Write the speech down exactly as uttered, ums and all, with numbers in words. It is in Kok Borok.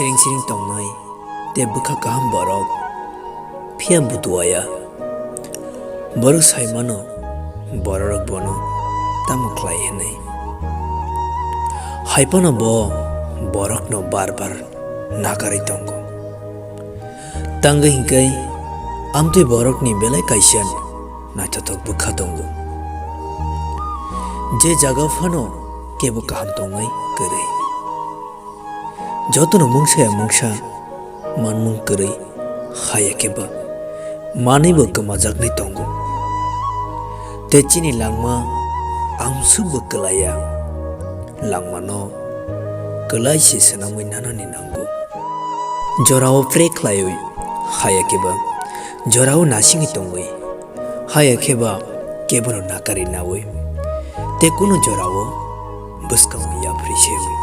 Siring siring tongnai tei bwkha kaham borok, phiya butuaya. Borok sai mano, bororok bono tamo khlai hwnwi. Hai phano bo borokno bar bar nakarwi tongo. Tangwi hinkhe amtwi borokni belai kaisa naithothok bwkha tongo. Je jaga phano kebo kaham tongnai kwrwi. Jotono mungsa ya mungsa manmung kwrwi, haya khe ba manwi bo kwmajaknai tongo. Tei chini langma amsuk bo kwlaiya, langmano kwlai se swnamwi nanani nango. Jorao pre khlaiwi, haya khe ba jorao nasingwi tongwi, haya khe ba kebono nakarwi nawi, tei kunu jorao bwskango yapri sewi.